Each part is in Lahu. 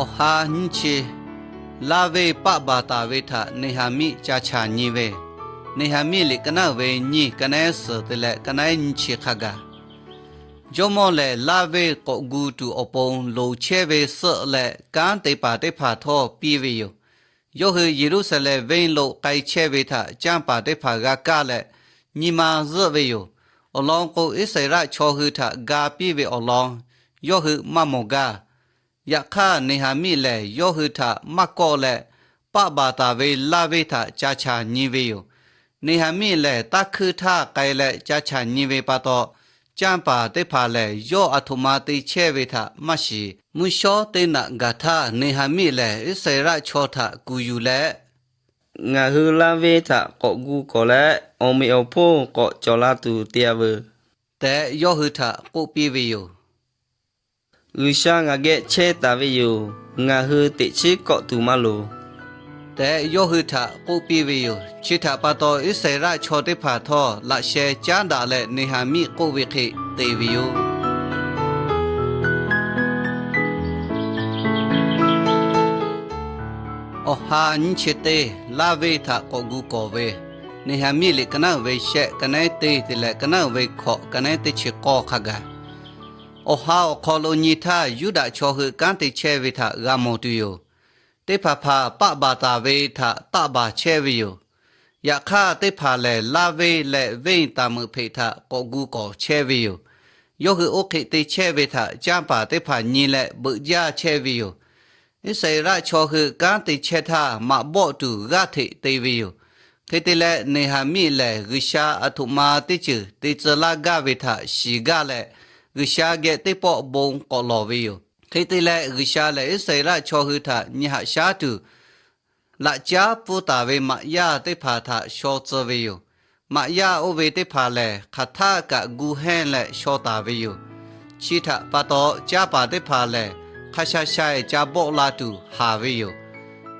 Awˬ ha nyiˇ chi, Laˇ venˇ paˆ baˬ taˍ ve htaꞈ Neˍhaˍmiˆ ca chaˬ nyi ve, Neˍhaˍmiˆ liꞈ ka naˉ uiˍ ve nyiˇ, ka naˉ suhˍ te leh ka naˉ nyiˇ chi hk'a gaˬ. Jawˇmawˇ lehˬ, Laˇ venˇ k'awꞈ gu tuˬ awˬ pon loˍ chehˇ ve suhˆ leh kanˉ te paˍ teˇ hpaˍ htawˇ piˇ ve yoˬ. Yawˇ hui Yeˍruˆsaˍlehnˍ venˇ lo k'ai chehˇ ve htaꞈ canˇ paˍ teˇ hpaˍ g'a kaˇ leh, nyi ma zuhˆ ve yoˬ. Awˬ lawn k'o, Iˉsaˍreˍlaˆ chaw hui htaꞈ ga piˇ ve awˬ lawn yawˇ hui maˇ mawˬ gaˇ. Yaꞈ hk'aˇ, Neˍhaˍmiˆ lehˬ yawˇ hui htaꞈ maˇ kawˆ leh, paˆ baˬ taˍ ve Laˇ venˇ htaꞈ ca chaˬ nyi ve yoˬ. Neˍhaˍmiˆ lehˬ, taˇ hkuiˇ htaˇ k'ai leh ca chaˬ nyi ve pa taw, canˇ paˍ teˇ hpaˍ lehˬ yawˇ aˬ htoꞈ ma te chehˇ ve htaꞈ maˇ shiˍ. Mvuhˇ shawˉ teˇ naꞈ gaˬ htaˇ, Neˍhaˍmiˆ lehˬ Iˉsaˍreˍlaˆ chaw htaꞈ kuˬ yuˬ leh, Ngaˬ hui Laˇ venˇ htaꞈ k'awꞈ gu kawˍ leh, awˬ meꞈ awˬ hponˇ k'awꞈ cawˬ la tuˬ te-a veuˬ tehꞈ, yawˇ hui htaꞈ k'oˆ piˇ ve yoˬ. G'uiˬsha ngaˬ geh chehˇ taˍ ve yoˬ. Ngaˬ hui teꞈ chiˉ kawˆ tuˬ maˇ loˍ tehꞈ, yawˇ hui htaꞈ k'oˆ piˇ ve yoˬ. Chi htaꞈ pa taw, Iˉsaˍreˍlaˆ chaw teˇ hpaˍ htawˇ laꞈ sheh caˉ daꞈ leh Neˍhaˍmiˆ k'oˆ ve hk'e te ve yoˬ. Awˬ ha nyiˇ chi teˇ, Laˇ venˇ htaꞈ k'awꞈ gu kawˍ ve, Neˍhaˍmiˆ liꞈ ka naˉ uiˍ ve shehˆ, ka naˉ teˇ te leh ka naˉ uiˍ ve hkawꞈ, ka naˉ teˇ chi k'awˇ hk'a gaˬ. Awˬ ha awˬ hk'aw lo nyi htaˇ, Yuˇdaꞈ chaw hui kanˉ te chehˇ ve htaꞈ g'a mawˬ tuˬ yoˬ. Teˇ hpaˍ hpaˍ paˆ baˬ taˍ ve htaꞈ taˆ baˬ chehˇ ve yoˬ. Yaꞈ hk'aˇ, teˇ hpaˍ lehˬ Laˇ venˇ leh venˇ taˍ meuꞈ hpeꞈ htaꞈ k'awꞈ gu kawˍ chehˇ ve yoˬ. Yawˇ hui oˇ hk'e te chehˇ ve htaꞈ canˇ paˍ teˇ hpaˍ nyi leh beuꞈ jaˇ chehˇ ve yoˬ. Iˉsaˍreˍlaˆ chaw hui kanˉ te chehˇ htaˇ, maꞈ bawˆ tuˬ g'aˇ hteꞈ te ve yoˬ. Hk'e te leh, Neˍhaˍmiˆ lehˬ G'uiˬsha aˬ htoꞈ ma teˇ ceuˬ te tcuh laˇ gaˇ ve htaꞈ shiˍ gaˇ leh, G'uiˬsha geh teˇ pawˆ bon k'awꞈ lawˬ ve yoˬ. Hk'e te leh, G'uiˬsha lehˬ Iˉsaˍreˍlaˆ chaw hui htaꞈ nyi haꞈ shaˉ tuˬ, laꞈ caˉ pfuhˇ taˍ ve maꞈ yaˇ teˇ hpaˍ htaꞈ shaw tcuh ve yoˬ. Maꞈ yaˇ oˇ ve teˇ hpaˍ lehˬ, hk'aˬ htaˆ kaꞈ gu hehnˇ leh shaw taˍ ve yoˬ. Chi htaꞈ pa taw, canˇ paˍ teˇ hpaˍ lehˬ, hk'a sha sha-eˬ ca bawˆ la tuˬ haˍ ve yoˬ.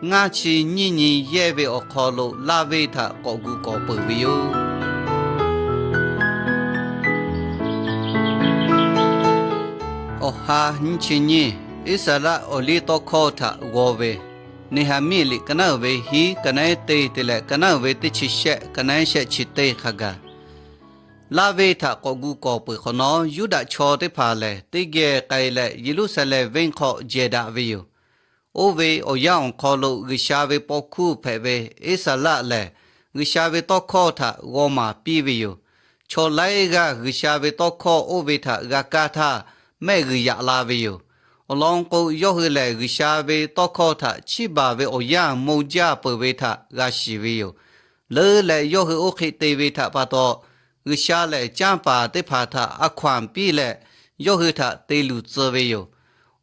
Ngaˇ chi nyiˇ nyi yehˇ ve awˬ hk'aw lo Laˇ venˇ htaꞈ k'awꞈ gu kawˍ peuˬ ve yoˬ. Awˬ ha nyiˇ chi nyiˇ, Iˉsaˍreˍlaˆ awˬliˇtawˇhkawˇ htaꞈ g'aw ve, Neˍhaˍmiˆ liꞈ ka naˉ uiˍ ve hiˉ, ka naˉ teˇ te leh ka naˉ uiˍ ve teˇ chi shehˆ, ka naˉ shehˆ chi teˇ hk'a gaˬ. Laˇ venˇ htaꞈ k'awꞈ gu kawˍ peuˬ hk'awꞈ nawˉ, Yuˇdaꞈ chaw teˇ hpaˍ lehˬ teˇ geh k'ai leh Yeˍruˆsaˍlehnˍ venˇ hk'aw jehˬ daꞈ ve yoˬ. Oˇ ve awˬ yanˇ awˬ hk'aw lo G'uiˬsha ve paw hkuˇ hpehꞈ ve Iˉsaˍreˍlaˆ lehˬ, G'uiˬsha ve tawˇ hkawˇ htaꞈ g'aw maˍ piˇ ve yoˬ. Chaw laiˉ g'aˇ G'uiˬsha ve tawˇ hkawˇ oˇ ve htaꞈ g'a kaˇ htaˇ, mehˆ g'uiˬ yaꞈ la ve yoˬ. Awˬ lawn k'o, yawˇ hui lehˬ G'uiˬsha ve tawˇ hkawˇ htaꞈ chiˇ baˬ ve awˬ yanˇ mawˇ jaˇ peuˬ ve htaꞈ g'a shiˍ ve yoˬ. Leuˉ leh yawˇ hui oˇ hk'e te ve htaꞈ pa taw, G'uiˬsha lehˬ canˇ paˍ teˇ hpaˍ htaꞈ a hkaw-anˬ piˇ leh, yawˇ hui htaꞈ te luˬ tcuh ve yoˬ.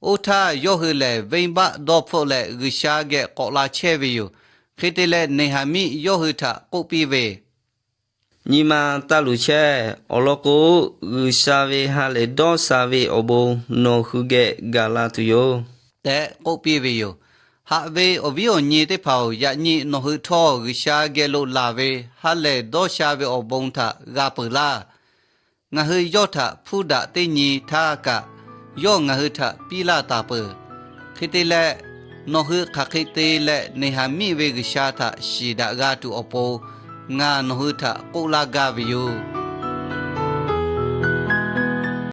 Oˇ htaˇ, yawˇ hui lehˬ venˇbaˆ dawˇ hpfuhˆ leh G'uiˬsha geh k'awꞈ la chehˇ ve yoˬ. Hk'e te leh, Neˍhaˍmiˆ yawˇ hui htaꞈ k'oˆ piˇ ve, Nyi ma taˇ luˬ chehˇ. Awˬ lawn k'o, G'uiˬsha ve ha lehˬ dawˇ sha ve awˬ bon nawˬ hui geh gaˬ la tuˬ yoˬ tehꞈ k'oˆ piˇ ve yoˬ. Haꞈ ve awˬ viˉ awˬ nyi teˇ hpaˍ-oˬ, yaꞈ nyi nawˬ hui htawˇ G'uiˬsha geh lo laˬ ve ha lehˬ dawˇ sha ve awˬ bon htaꞈ g'a peuˬ laˇ. Ngaˬ hui yawˇ htaꞈ hpuˇ daꞈ teˇ nyi htaˇ kaꞈ, yawˇ ngaˬ hui htaꞈ piˇ laˇ taˍ peuˬ. Hk'e te leh, nawˬ hui hk'aˬ hk'e te leh Neˍhaˍmiˆ ve G'uiˬsha htaꞈ shiˍ daꞈ g'a tuˬ awˬ pon, ngaˬ nawˬ hui htaꞈ k'oˆ laˇ gaˇ ve yoˬ.